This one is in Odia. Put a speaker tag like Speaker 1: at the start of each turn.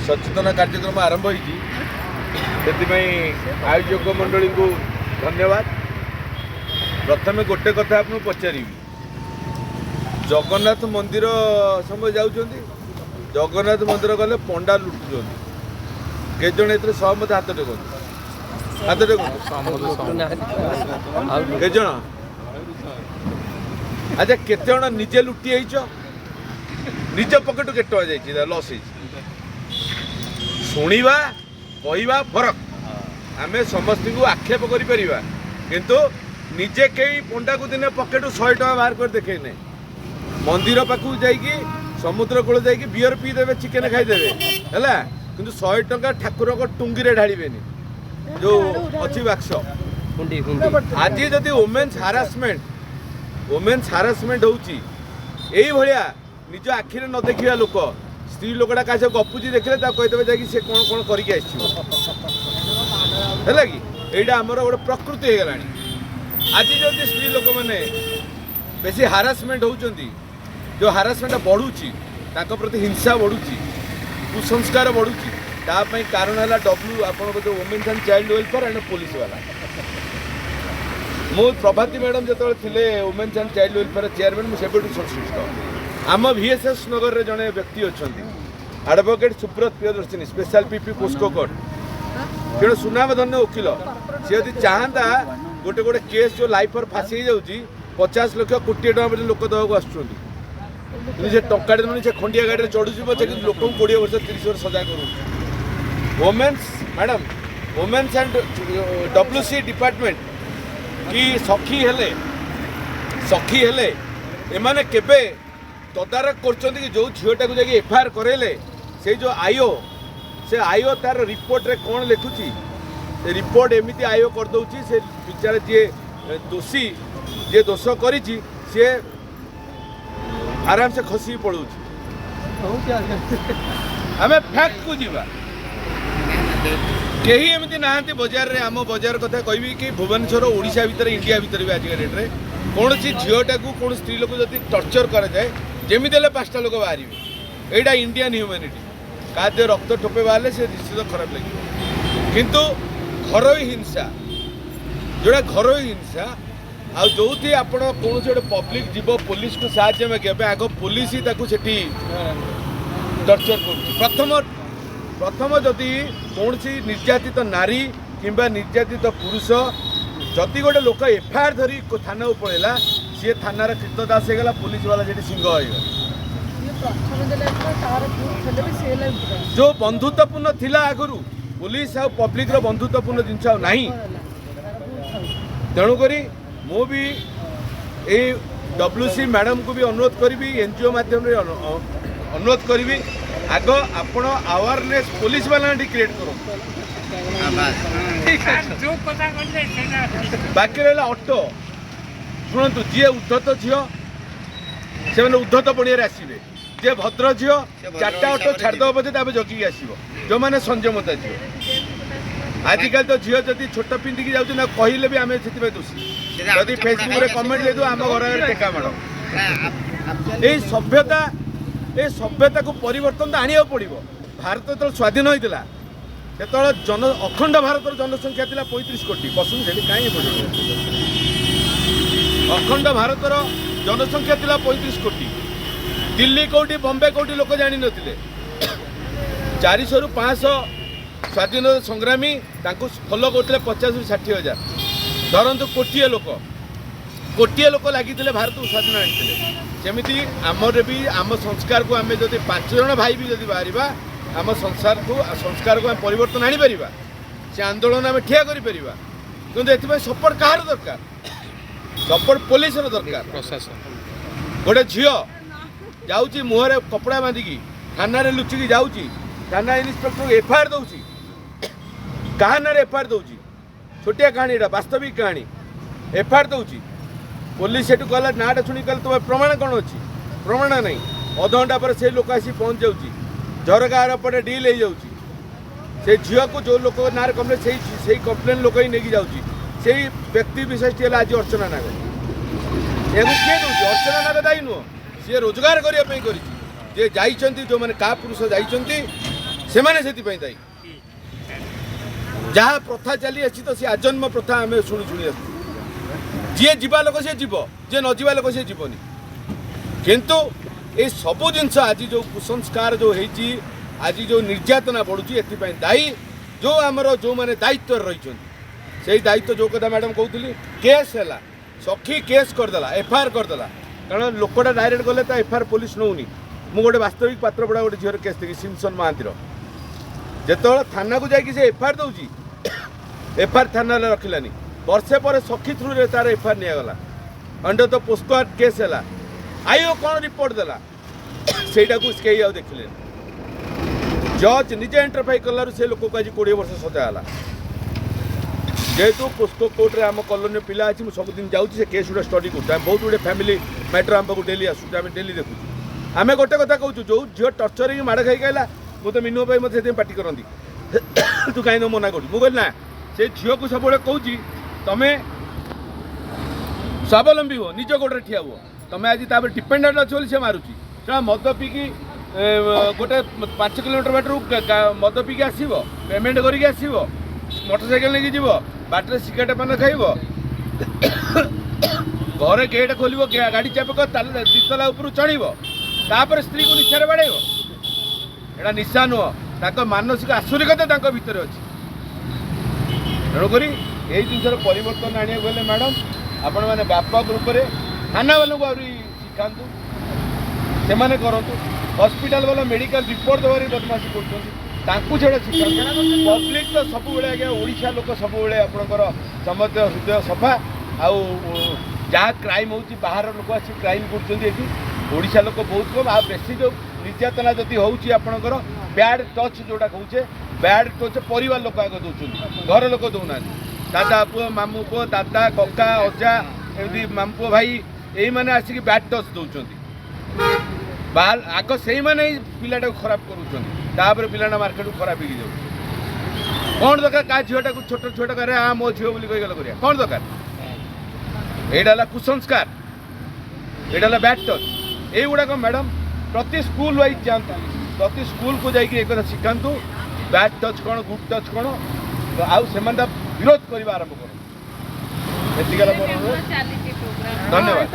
Speaker 1: ସଚେତନ କାର୍ଯ୍ୟକ୍ରମ ଆରମ୍ଭ ହୋଇଛି, ସେଥିପାଇଁ ଆୟୋଜକ ମଣ୍ଡଳୀଙ୍କୁ ଧନ୍ୟବାଦ। ପ୍ରଥମେ ଗୋଟେ କଥା ଆପଣଙ୍କୁ ପଚାରିବି। ଜଗନ୍ନାଥ ମନ୍ଦିର ସମୟ ଯାଉଛନ୍ତି, ଜଗନ୍ନାଥ ମନ୍ଦିର ଗଲେ ପଣ୍ଡା ଲୁଟୁଛନ୍ତି। କେତେ ଜଣ ଏଥିରେ ସହମତ? ହାତ ଟେକନ୍ତୁ, ହାତ ଟେକନ୍ତୁ। କେତେ ଜଣ? ଆଚ୍ଛା, କେତେ ଜଣ ନିଜେ ଲୁଟି ହେଇଛ? ନିଜ ପକେଟରୁ କେତେ ଟଙ୍କା ଯାଇଛି, ଲସ୍ ହେଇଛି? ଶୁଣିବା କହିବା ଫରକ। ଆମେ ସମସ୍ତଙ୍କୁ ଆକ୍ଷେପ କରିପାରିବା, କିନ୍ତୁ ନିଜେ କେହି ପଣ୍ଡାକୁ ଦିନେ ପକେଟରୁ 100 ଟଙ୍କା ବାହାର କରି ଦେଖେଇନେ। ମନ୍ଦିର ପାଖକୁ ଯାଇକି, ସମୁଦ୍ର କୂଳ ଯାଇକି ବିୟର ପିଇଦେବେ, ଚିକେନ ଖାଇଦେବେ, ହେଲା, କିନ୍ତୁ 100 ଟଙ୍କା ଠାକୁରଙ୍କ ଟୁଙ୍ଗିରେ ଢାଳିବେନି, ଯୋଉ ଅଛି ବାକ୍ସ। ଆଜି ଯଦି ଓମେନ୍ସ ହାରାସମେଣ୍ଟ ହେଉଛି ଏଇଭଳିଆ, ନିଜ ଆଖିରେ ନ ଦେଖିବା ଲୋକ, ସ୍ତ୍ରୀ ଲୋକଟା କାହା ସହ ଗପୁଛି ଦେଖିଲେ ତାକୁ କହିଦେବେ ଯାଇକି ସେ କ'ଣ କ'ଣ କରିକି ଆସିଛି, ହେଲା କି? ଏଇଟା ଆମର ଗୋଟେ ପ୍ରକୃତି ହେଇଗଲାଣି। ଆଜି ଯଦି ସ୍ତ୍ରୀ ଲୋକମାନେ ବେଶୀ ହାରାସମେଣ୍ଟ ହେଉଛନ୍ତି, ଯେଉଁ ହାରାସମେଣ୍ଟ ବଢ଼ୁଛି, ତାଙ୍କ ପ୍ରତି ହିଂସା ବଢ଼ୁଛି, କୁସଂସ୍କାର ବଢ଼ୁଛି, ତା ପାଇଁ କାରଣ ହେଲା ଡବ୍ଲ୍ୟୁ ଆପଣଙ୍କ ଯେଉଁ Women's and Child Welfare and police ବାଲା। ମୁଁ ପ୍ରଭାତୀ ମ୍ୟାଡ଼ାମ୍ ଯେତେବେଳେ ଥିଲେ Women's and Child Welfare chairman, ମୁଁ ସେବେଠୁ ସଂଶ୍ଳିଷ୍ଟ। ଆମ ଭିଏସ୍ଏସ୍ ନଗରରେ ଜଣେ ବ୍ୟକ୍ତି ଅଛନ୍ତି, advocate Subrata Priyadarshini, special PP POCSO court. ଜଣେ ସୁନାମଧନ୍ୟ ଓକିଲ। ସେ ଯଦି ଚାହାନ୍ତା, ଗୋଟେ ଗୋଟେ କେସ୍ ଯେଉଁ ଲାଇଫର ଫାଶୀ ହେଇଯାଉଛି, 50 ଲକ୍ଷ, କୋଟିଏ ଟଙ୍କା ପର୍ଯ୍ୟନ୍ତ ଲୋକ ଦେବାକୁ ଆସୁଛନ୍ତି। କିନ୍ତୁ ସେ ଟଙ୍କାଟେ ଦେଉନି। ସେ ଖଣ୍ଡିଆ ଗାଡ଼ିରେ ଚଢ଼ୁଛି ପଛେ, କିନ୍ତୁ ଲୋକଙ୍କୁ 20 ବର୍ଷ, 30 ବର୍ଷ ସଜା କରୁଛି। Women's madam, women's and WC department କି ସଖୀ ହେଲେ, ସଖୀ ହେଲେ, ଏମାନେ କେବେ ତଦାରଖ କରୁଛନ୍ତି କି ଯେଉଁ ଝିଅଟାକୁ ଯାଇକି ଏଫଆଇଆର୍ କରେଇଲେ, ସେଇ ଯେଉଁ ଆଇଓ, ସେ ଆଇଓ ତାର ରିପୋର୍ଟରେ କ'ଣ ଲେଖୁଛି? ସେ ରିପୋର୍ଟ ଏମିତି ଆଇଓ କରିଦେଉଛି, ସେ ବିଚାର ଯିଏ ଦୋଷୀ, ଯିଏ ଦୋଷ କରିଛି, ସିଏ ଆରାମସେ ଖସିକି ପଳାଉଛି। ଆମେ ଫ୍ୟାକ୍ଟକୁ ଯିବା। କେହି ଏମିତି ନାହାନ୍ତି ବଜାରରେ। ଆମ ବଜାର କଥା କହିବି କି ଭୁବନେଶ୍ୱର, ଓଡ଼ିଶା ଭିତରେ, ଇଣ୍ଡିଆ ଭିତରେ ବି ଆଜିକା ଡେଟ୍ରେ କୌଣସି ଝିଅଟାକୁ, କୌଣସି ସ୍ତ୍ରୀ ଲୋକ ଯଦି ଟର୍ଚର କରାଯାଏ, ଯେମିତି ହେଲେ ପାଞ୍ଚଟା ଲୋକ ବାହାରିବେ। ଏଇଟା ଇଣ୍ଡିଆନ୍ ହ୍ୟୁମାନିଟି। କାହା ଦେହ ରକ୍ତ ଠୋପେ ବାହାରିଲେ ସେ ନିଶ୍ଚିତ ଖରାପ ଲାଗିବ। କିନ୍ତୁ ଘରୋଇ ହିଂସା ଯେଉଁଟା, ଘରୋଇ ହିଂସା ଆଉ ଯେଉଁଠି ଆପଣ କୌଣସି ଗୋଟେ ପବ୍ଲିକ ଯିବ ପୋଲିସକୁ ସାହାଯ୍ୟ ମାଗିବା ପାଇଁ, ଆଗ ପୋଲିସ ହିଁ ତାକୁ ସେଠି ଟର୍ଚର କରୁଛି। ପ୍ରଥମ ପ୍ରଥମ ଯଦି କୌଣସି ନିର୍ଯାତିତ ନାରୀ କିମ୍ବା ନିର୍ଯାତିତ ପୁରୁଷ, ଯଦି ଗୋଟେ ଲୋକ ଏଫଆଇଆର୍ ଧରି ଥାନାକୁ ପଳେଇଲା, ସିଏ ଥାନାର କୃତଦାସ ହେଇଗଲା, ପୋଲିସ ବାଲା ସେଠି ସିଂହ ହେଇଗଲା।
Speaker 2: ପ୍ରଥମେ ଦେଲେ ତାର ଭୁଲ ଥିଲେ ବି ସିଏ ହେଲା।
Speaker 1: ଯେଉଁ ବନ୍ଧୁତ୍ୱପୂର୍ଣ୍ଣ ଥିଲା ଆଗରୁ, ପୋଲିସ ଆଉ ପବ୍ଲିକର ବନ୍ଧୁତ୍ୱପୂର୍ଣ୍ଣ ଜିନିଷ ଆଉ ନାହିଁ। ତେଣୁକରି ମୁଁ ବି ଏଇ ଡବ୍ଲ୍ୟୁ ସି ମ୍ୟାଡ଼ାମକୁ ବି ଅନୁରୋଧ କରିବି, ଏନ୍ ଜି ଓ ମାଧ୍ୟମରେ ଅନୁରୋଧ କରିବି, ଆଗ ଆପଣ ଆୱାରନେସ୍ ପୋଲିସ ବାଲାଙ୍କଠି କ୍ରିଏଟ୍ କରନ୍ତୁ।
Speaker 3: ଯୋଉ କଥା କହିଲେ ସେଇଟା।
Speaker 1: ବାକି ରହିଲା ଅଟୋ। ଶୁଣନ୍ତୁ, ଯିଏ ଉଦ୍ଧତ ଝିଅ ସେମାନେ ଉଦ୍ଧତ ପଣିଆରେ ଆସିବେ। ଯିଏ ଭଦ୍ର ଝିଅ, ଚାରିଟା ଅଟୋ ଛାଡ଼ିଦେବ ପଛେ, ତାପରେ ଜଗିକି ଆସିବ। ଯେଉଁମାନେ ସଂଯମତା ଝିଅ, ଆଜିକାଲି ତ ଝିଅ ଯଦି ଛୋଟ ପିନ୍ଧିକି ଯାଉଛି ନା, କହିଲେ ବି ଆମେ ସେଥିପାଇଁ ଦୋଷୀ। ଯଦି ଫେସବୁକରେ କମେଣ୍ଟ ଦେଇଦେବୁ, ଆମ ଘର ଆଗରେ ଟେକା ମାଡ଼। ଏଇ ସଭ୍ୟତା, ଏ ସଭ୍ୟତାକୁ ପରିବର୍ତ୍ତନ ତ ଆଣିବାକୁ ପଡ଼ିବ। ଭାରତ ଯେତେବେଳେ ସ୍ୱାଧୀନ ହୋଇଥିଲା, ସେତେବେଳେ ଅଖଣ୍ଡ ଭାରତର ଜନସଂଖ୍ୟା ଥିଲା 35 କୋଟି। ବସନ୍ତୁ ସେଠି, କାହିଁ ଏପଟେ? ଅଖଣ୍ଡ ଭାରତର ଜନସଂଖ୍ୟା ଥିଲା 35 କୋଟି। ଦିଲ୍ଲୀ କେଉଁଠି, ବମ୍ବେ କେଉଁଠି, ଲୋକ ଜାଣିନଥିଲେ। 400ରୁ 500 ସ୍ୱାଧୀନତା ସଂଗ୍ରାମୀ, ତାଙ୍କୁ ଫଲୋ କରୁଥିଲେ 50ରୁ 60 ହଜାର। ଧରନ୍ତୁ କୋଟିଏ ଲୋକ, କୋଟିଏ ଲୋକ ଲାଗିଥିଲେ, ଭାରତକୁ ସ୍ୱାଧୀନ ଆଣିଥିଲେ। ସେମିତି ଆମର ବି ଆମ ସଂସ୍କାରକୁ ଆମେ ଯଦି ପାଞ୍ଚ ଜଣ ଭାଇ ବି ଯଦି ବାହାରିବା, ଆମ ସଂସ୍କାରକୁ ଆମେ ପରିବର୍ତ୍ତନ ଆଣିପାରିବା। ସେ ଆନ୍ଦୋଳନ ଆମେ ଠିଆ କରିପାରିବା। କିନ୍ତୁ ଏଥିପାଇଁ ସପୋର୍ଟ କାହାର ଦରକାର? ସପୋର୍ଟ ପୋଲିସର ଦରକାର।
Speaker 3: ପ୍ରଶାସନ।
Speaker 1: ଗୋଟେ ଝିଅ ଯାଉଛି ମୁହଁରେ କପଡ଼ା ବାନ୍ଧିକି, ଥାନାରେ ଲୁଚିକି ଯାଉଛି, ଥାନା ଇନ୍ସପେକ୍ଟରକୁ ଏଫଆଇଆର୍ ଦେଉଛି। କାହା ନାଁରେ ଏଫଆଇଆର୍ ଦେଉଛି? ଛୋଟିଆ କାହାଣୀ ଏଇଟା, ବାସ୍ତବିକ କାହାଣୀ। ଏଫଆଇଆର୍ ଦେଉଛି, ପୋଲିସ ସେଠୁ କହିଲା, ନାଁଟା ଶୁଣିକି କହିଲେ, ତୁମର ପ୍ରମାଣ କ'ଣ ଅଛି? ପ୍ରମାଣ ନାହିଁ। ଅଧଘଣ୍ଟା ପରେ ସେଇ ଲୋକ ଆସି ପହଞ୍ଚି ଯାଉଛି, ଝରକା ଆର ପଟେ ଡିଲ୍ ହେଇଯାଉଛି। ସେ ଝିଅକୁ ଯେଉଁ ଲୋକ ନାଁରେ କମ୍ପ୍ଲେନ୍, ସେଇ ସେଇ କମ୍ପ୍ଲେନ୍ ଲୋକ ହିଁ ନେଇକି ଯାଉଛି। ସେଇ ବ୍ୟକ୍ତି ବିଶେଷଟି ହେଲା ଆଜି ଅର୍ଚ୍ଚନା ନାଗ। ଏହାକୁ କିଏ ଦେଉଛି? ଅର୍ଚ୍ଚନା ନାଗ ଦାୟୀ ନୁହଁ, ସିଏ ରୋଜଗାର କରିବା ପାଇଁ କରିଛି। ଯିଏ ଯାଇଛନ୍ତି, ଯେଉଁମାନେ କାହା ପୁରୁଷ ଯାଇଛନ୍ତି, ସେମାନେ ସେଥିପାଇଁ ଦାୟୀ। ଯାହା ପ୍ରଥା ଚାଲି ଆସିଛି ତ ସେ ଆଜନ୍ମ ପ୍ରଥା ଆମେ ଶୁଣି ଶୁଣି ଆସୁଛୁ। ଯିଏ ଯିବା ଲୋକ ସିଏ ଯିବ, ଯିଏ ନ ଯିବା ଲୋକ ସିଏ ଯିବନି। କିନ୍ତୁ ଏ ସବୁ ଜିନିଷ ଆଜି ଯେଉଁ କୁସଂସ୍କାର ଯେଉଁ ହେଇଛି, ଆଜି ଯେଉଁ ନିର୍ଯାତନା ବଢ଼ୁଛି, ଏଥିପାଇଁ ଦାୟୀ ଯେଉଁ ଆମର ଯେଉଁମାନେ ଦାୟିତ୍ୱରେ ରହିଛନ୍ତି। ସେଇ ଦାୟିତ୍ୱ ଯେଉଁ କଥା ମ୍ୟାଡ଼ାମ୍ କହୁଥିଲି, କେସ୍ ହେଲା, ସଖୀ କେସ୍ କରିଦେଲା, ଏଫଆଇଆର୍ କରିଦେଲା। କାରଣ ଲୋକଟା ଡାଇରେକ୍ଟ ଗଲେ ତା ଏଫଆଇଆର୍ ପୋଲିସ ନେଉନି। ମୁଁ ଗୋଟେ ବାସ୍ତବିକ ପାତ୍ରପଡ଼ା ଗୋଟେ ଝିଅର କେସ୍ ଦେଖି, ସିମସନ୍ ମହାନ୍ତିର। ଯେତେବେଳେ ଥାନାକୁ ଯାଇକି ସେ ଏଫଆଇଆର୍ ଦେଉଛି, ଏଫଆଇଆର୍ ଥାନାରେ ରଖିଲାନି। ବର୍ଷେ ପରେ ସଖୀ ଥ୍ରୁରେ ତାର ଏଫଆଇଆର୍ ନିଆଗଲା। Under the POCSO act case ହେଲା। ଆଇଓ କ'ଣ ରିପୋର୍ଟ ଦେଲା, ସେଇଟାକୁ କେହି ଆଉ ଦେଖିଲେନି। ଜଜ୍ ନିଜେ ଇଣ୍ଟରଫାଇ କଲାରୁ ସେ ଲୋକକୁ ଆଜି 20 ବର୍ଷ ସଜା ହେଲା। ଯେହେତୁ ପୋସ୍କୋ କୋର୍ଟରେ ଆମ କଲୋନୀର ପିଲା ଅଛି, ମୁଁ ସବୁଦିନ ଯାଉଛି, ସେ କେସ୍ ଗୁଡ଼ା ଷ୍ଟଡି କରୁଛୁ ଆମେ। ବହୁତ ଗୁଡ଼ିଏ ଫ୍ୟାମିଲି ମ୍ୟାଟର ଆମ ପାଖକୁ ଡେଲି ଆସୁଛୁ, ଆମେ ଡେଲି ଦେଖୁଛୁ। ଆମେ ଗୋଟେ କଥା କହୁଛୁ, ଯେଉଁ ଝିଅ ଟର୍ଚର ହେଇକି ମାଡ଼ ଖାଇକି ଆଇଲା, ମୁଁ ତ ମିନୁ ଭାଇ ମୋତେ ସେଥିପାଇଁ ପାଟି କରନ୍ତି, ତୁ କାହିଁ ମନା କରୁଛୁ? ମୁଁ କହିଲି ନା, ସେ ଝିଅକୁ ସବୁବେଳେ କହୁଛି, ତମେ ସ୍ୱାବଲମ୍ବୀ ହୁଅ, ନିଜ ଗୋଡ଼ରେ ଠିଆ ହୁଅ। ତମେ ଆଜି ତାପରେ ଡିପେଣ୍ଡେଣ୍ଟ ଅଛି ବୋଲି ସେ ମାରୁଛି। ସେଟା ମଦ ପିଇକି ଗୋଟେ 5 କିଲୋମିଟର ବାଟରୁ ମଦ ପିଇକି ଆସିବ, ପେମେଣ୍ଟ କରିକି ଆସିବ, ମୋଟରସାଇକେଲ ନେଇକି ଯିବ, ବାଟରେ ସିଗାରେଟ୍ ପାନ ଖାଇବ, ଘରେ ଗେଟ୍ ଖୋଲିବ, ଗାଡ଼ି ଚାପକ ତାହେଲେ ଦିତଲା ଉପରୁ ଚଢ଼ିବ, ତାପରେ ସ୍ତ୍ରୀକୁ ନିଶାରେ ବାଡ଼େଇବ। ଏଇଟା ନିଶା ନୁହଁ, ତାଙ୍କ ମାନସିକ ଆସୁରିକତା ତାଙ୍କ ଭିତରେ ଅଛି। ତେଣୁକରି ଏଇ ଜିନିଷର ପରିବର୍ତ୍ତନ ଆଣିବାକୁ ହେଲେ ମ୍ୟାଡ଼ାମ୍, ଆପଣମାନେ ବ୍ୟାପକ ରୂପରେ ଥାନାବାଲାଙ୍କୁ ଆହୁରି ଶିଖାନ୍ତୁ, ସେମାନେ କରନ୍ତୁ। ହସ୍ପିଟାଲ ବାଲା ମେଡ଼ିକାଲ ରିପୋର୍ଟ ଦେବାରେ ବଦମାସି କରୁଛନ୍ତି, ତାଙ୍କୁ ସେଇଟା ଶିଖାନ୍ତୁ। ପବ୍ଲିକ ତ ସବୁବେଳେ ଆଜ୍ଞା, ଓଡ଼ିଶା ଲୋକ ସବୁବେଳେ ଆପଣଙ୍କର ସମସ୍ତ ହୃଦୟ ସଫା। ଆଉ ଯାହା କ୍ରାଇମ୍ ହେଉଛି, ବାହାର ଲୋକ ଆସି କ୍ରାଇମ୍ କରୁଛନ୍ତି ଏଠି, ଓଡ଼ିଶା ଲୋକ ବହୁତ କମ୍। ଆଉ ବେଶୀ ଯେଉଁ ନିର୍ଯାତନା ଯଦି ହେଉଛି, ଆପଣଙ୍କର ବ୍ୟାଡ୍ ଟଚ୍ ଯେଉଁଟା କହୁଛେ, ବ୍ୟାଡ୍ ଟଚ୍ ପରିବାର ଲୋକ ଆଗ ଦେଉଛନ୍ତି, ଘର ଲୋକ ଦେଉନାହାନ୍ତି। ଦାଦା ପୁଅ, ମାମୁଁ ପୁଅ, ଦାଦା, କକା, ଅଜା, ଏମିତି ମାମୁଁ ପୁଅ, ଭାଇ, ଏଇମାନେ ଆସିକି ବ୍ୟାଡ୍ ଟଚ୍ ଦେଉଛନ୍ତି। ବାହାର ଆଗ ସେଇମାନେ ହିଁ ପିଲାଟାକୁ ଖରାପ କରୁଛନ୍ତି, ତାପରେ ପିଲାଟା ମାର୍କେଟକୁ ଖରାପ ହେଇକି ଯାଉଛି। କ'ଣ ଦରକାର କାହା ଝିଅଟାକୁ, ଛୋଟ ଛୁଆଟାକୁ, ଆରେ ଆ ମୋ ଝିଅ ବୋଲି କହିଗଲା କରିବା କ'ଣ ଦରକାର? ଏଇଟା ହେଲା କୁସଂସ୍କାର, ଏଇଟା ହେଲା ବ୍ୟାଡ୍ ଟଚ୍। ଏଇଗୁଡ଼ାକ ମ୍ୟାଡ଼ାମ୍ ପ୍ରତି ସ୍କୁଲ ୱାଇଜ୍ ଯାଆନ୍ତୁ, ପ୍ରତି ସ୍କୁଲକୁ ଯାଇକି ଏ କଥା ଶିଖାନ୍ତୁ, ବ୍ୟାଡ୍ ଟଚ୍ କ'ଣ, ଗୁଡ୍ ଟଚ୍ କ'ଣ, ଆଉ ସେମାନେ ତା ବିରୋଧ କରିବା ଆରମ୍ଭ କରନ୍ତୁ। ଏତିକି ହେଲା ମୋର ଅନୁରୋଧ।
Speaker 2: ଚାଲିଛି ପ୍ରୋଗ୍ରାମ।
Speaker 1: ଧନ୍ୟବାଦ।